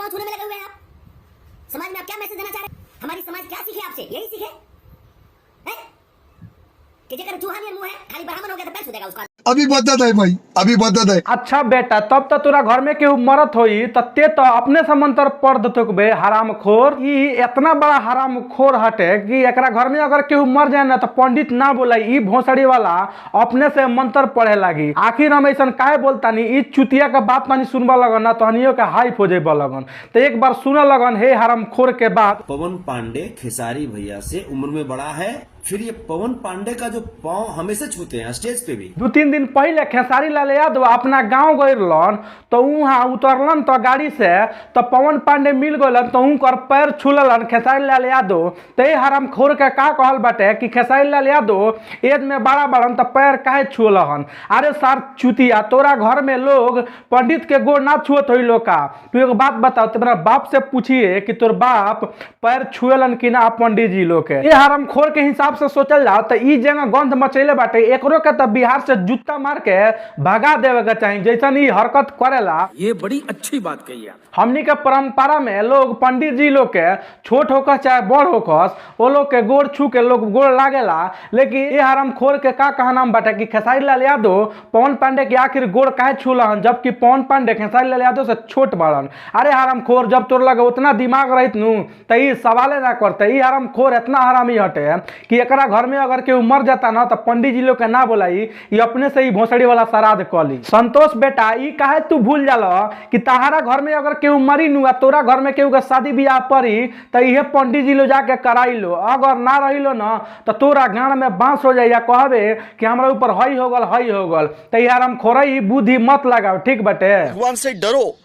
पाँव छूने में लगे हुए हैं आप। समाज में आप क्या मैसेज देना चाह रहे हैं? हमारी समाज क्या सीखे आपसे? यही सीखे हैं कि जेकर चूहा नियन मुंह है, खाली ब्राह्मण हो गया तो पैर छू देगा उसका। अभी बदत है भाई, अभी बदत है। अच्छा बेटा, तब तो तोरा घर में केहू मरत होई त ते तो अपने से मंत्र पढ़ देतो बे हरामखोर। ई इतना बड़ा हरामखोर हटे कि एकरा घर में अगर केहू मर जाए ना तो पंडित ना बोलाई, ई भोसड़ी वाला अपने से मंत्र पढ़े लागी। आखिर हम ऐसा काहे बोलतानी, ई चुतिया का बात तनी सुनबा लगन ना तहनियो के हाइप हो जाए लगन। तो एक बार सुन लगन हे हरामखोर के बात। पवन पांडे खेसारी भैया से उम्र में बड़ा है, फिर ये पवन पांडे का जो पाँव हमेशा छूते हैं स्टेज पे भी। 2-3 दिन पहले खेसारी लाल यादव अपना गांव गइलन तो वहाँ उतरलन तो गाड़ी से तो पवन पांडे मिल गइलन तो उनकर पैर छुललन खेसारी लाल यादव। तो ये हरामखोर के का कहल बाटे कि खेसारी लाल यादव एज में बड़ा बड़न तो पैर काहे छुअलहन। अरे सार चुतिया, तोरा घर में लोग पंडित के गोड़ ना छुअत होई लोग का? तू एक बात बताओ, तुम्हारा बाप से पूछिए कि तोर बाप पैर छुएलन कि ना पंडित जी लोग के। ये हरामखोर के हिसाब से सोचल जाओ तो ई जगह गंध मचैले बाटे, एकरो के तो बिहार से जूता मार के भगा देवे के चाही जैसन ई हरकत करेला। ये बड़ी अच्छी बात कही आप। हमनी के परंपरा में लोग पंडित जी लोग के छोट होकर चाहे बड़ होकर वो लोग के गोड़ छू के लोग गोड़ लागेला, लेकिन ये हरामखोर के का कहना बाटे कि खेसारी लाल यादव पवन पांडे के आखिर गोड़ काहे छूलहन जबकि पवन पांडे खेसारी लाल यादव से छोट बड़न। अरे हरामखोर, जब तोर लगे उतना दिमाग रहित नू तो ई सवाले ना करते। ई हरामखोर इतना हरामी हटे कि एकरा घर में अगर केहू मर जाता ना तो पंडित जी लोग के ना बोलाई, ये अपने से ही भोसड़ी वाला श्राद्ध कली। संतोष बेटा, ई काहे तू भूल जाला कि तहारा घर में अगर केहू मरी नु आ तोरा घर में केहू के शादी ब्याह पड़ी तो इहे पंडित जी लोग जाके कराई लो, अगर ना रही लो ना तो तोरा गाँड में बांस हो जाए या कहबे कि हमरा ऊपर हई हो गल हई हो गल। तो यार हम खोरई बुद्धि मत लगाओ, ठीक बटे? भगवान से डरो,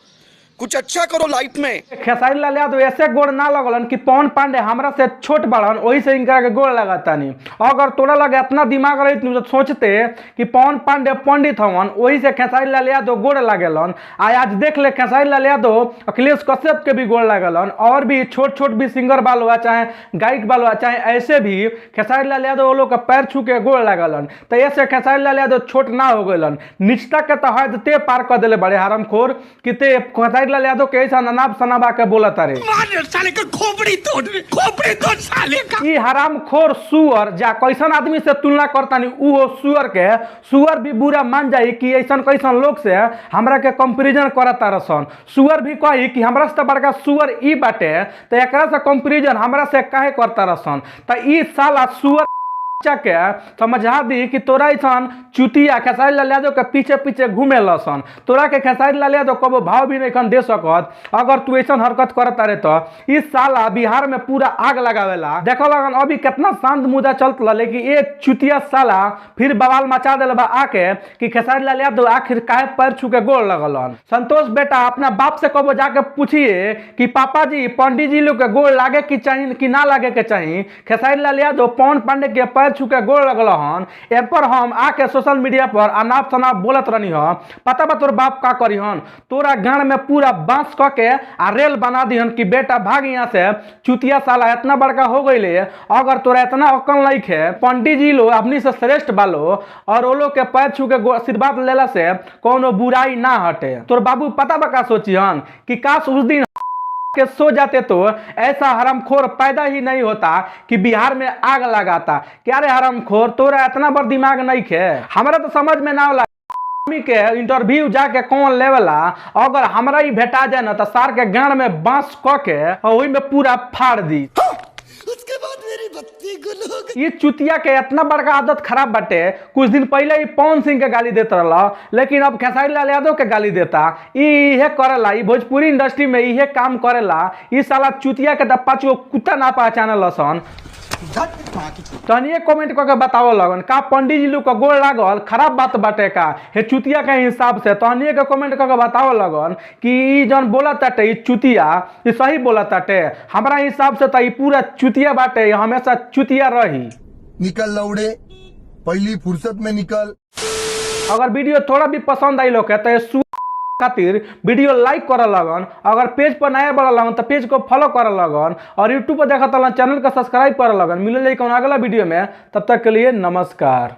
कुछ अच्छा करो लाइफ में। खेसारी लाल यादव ऐसे गोड़ ना लगलन कि पवन पांडे हमरा से छोट बड़न वही से इनकरा के गोड़ लगातानी। अगर तोरा लगे इतना दिमाग रही तो सोचते कि पवन पांडे पंडित हवन वही से खेसारी लाल यादव गोड़ लागेलन। आज देख ले खेसारी लाल यादव अखिलेश कश्यप के भी गोड़ लागेलन, और भी छोट छोट भी सिंगर बालो चाहे गायक बालो चाहे ऐसे भी खेसारी लाल यादव लोग के पैर छू के गोड़ लागलन। तो ऐसे खेसारी लाल यादव छोट ना हो गलन। निचता के तो हद ते पार कर दिले बड़े हरामखोर कि ते खेसारी लाल यादव के ऐसा अनाप शनाप आके बोलता रे। साले का खोपड़ी तोड़, खोपड़ी तोड़ साले का। ई हरामखोर सुअर जा कैसन आदमी से तुलना करता नहीं, उहो सुअर के सुअर भी बुरा मान जाई कि ऐसन कैसन लोग से हमरा के कंपेरिजन करता रसन। सुअर भी कही कि हमरा से बड़का सुअर ई बाटे तो एकरा से कंपेरिजन हमरा से काहे करता रसन। तो ई साला सुअर के समझा दी कि तोरा ऐसन चुतिया खेसारी लाल यादव के पीछे पीछे घूमे लसन, तोरा के खेसारी लाल यादव कबो भाव भी नहीं दे सकत अगर तू ऐसन हरकत करता रे तो। इस साला बिहार में पूरा आग लगावेला। देखो लगन अभी कितना शांत मुद्दा चलत ला, लेकिन ये चुतिया साला फिर बवाल मचा दिल बा आके कि खेसारी लाल यादव आखिर काहे पैर छू के गोड़ लगलन। संतोष बेटा, अपना बाप से कबो जाके पूछिए कि पापा जी पंडित जी लोग के गोड़ लागे कि चाहिए कि ना लागे के चाहिए। खेसारी लाल यादव पवन पांडे के पैर छू के गोड़ लगल हन, ए पर हम आके सोशल मीडिया पर अनाप शनाप बोलत रहनी ह। पता बा तोर बाप का करी हन? तोरा गांड में पूरा बांस क के आ रेल बना दिहन कि बेटा भाग यहाँ से, चुतिया साला इतना बड़का हो गईले। अगर तोरा इतना अकल नहीं है, पंडित जी लो अपनी से श्रेष्ठ बालो और वो लोग के पैर छू के आशीर्वाद लेला से कोनो बुराई ना हटे। तोर बाबू पता बा का सोची हन कि काश उस दिन के सो जाते तो ऐसा हरामखोर पैदा ही नहीं होता कि बिहार में आग लगाता। क्या रे हरामखोर, तोरा इतना बड़ दिमाग नहीं खे? हमरा तो समझ में ना होला के इंटरव्यू जाके कौन लेवला, अगर हमरा ही भेटा जाए ना तो सार के गांड में बांस क के और वही में पूरा फाड़ दी। उसके बाद मेरी बत्ती गुल हो गई। ये चुतिया के इतना बड़का आदत खराब बाटे, कुछ दिन पहले ही पवन सिंह के गाली देता रहा, लेकिन अब खेसारी लाल यादव के गाली देता। इहे करेला, ई भोजपुरी इंडस्ट्री में इहे काम करेला। ई साला चुतिया के तो 5 गो कुत्ता ना पहचाने लसन। तनिए कमेंट करके बताओ लगन का पंडित जी लोग का गोड़ लागल खराब बात बाटे का हे चुतिया के हिसाब से। तनिए के कमेंट करके बताओ लगन कि ई जौन बोला ताटे ई चुतिया ई सही बोला ताटे। हमरा हिसाब से तो ई पूरा चुतिया बाटे, हमेशा चुतिया रही। निकल लौड़े, पहली फुर्सत में निकल। अगर वीडियो थोड़ा भी पसंद आई लोग तो खातिर वीडियो लाइक करे लगन, अगर पेज पर नया बढ़ लगन तो पेज को फॉलो करे लगन और यूट्यूब पर देखत चैनल को सब्सक्राइब करे लगन। मिले कौन अगला वीडियो में, तब तक के लिए नमस्कार।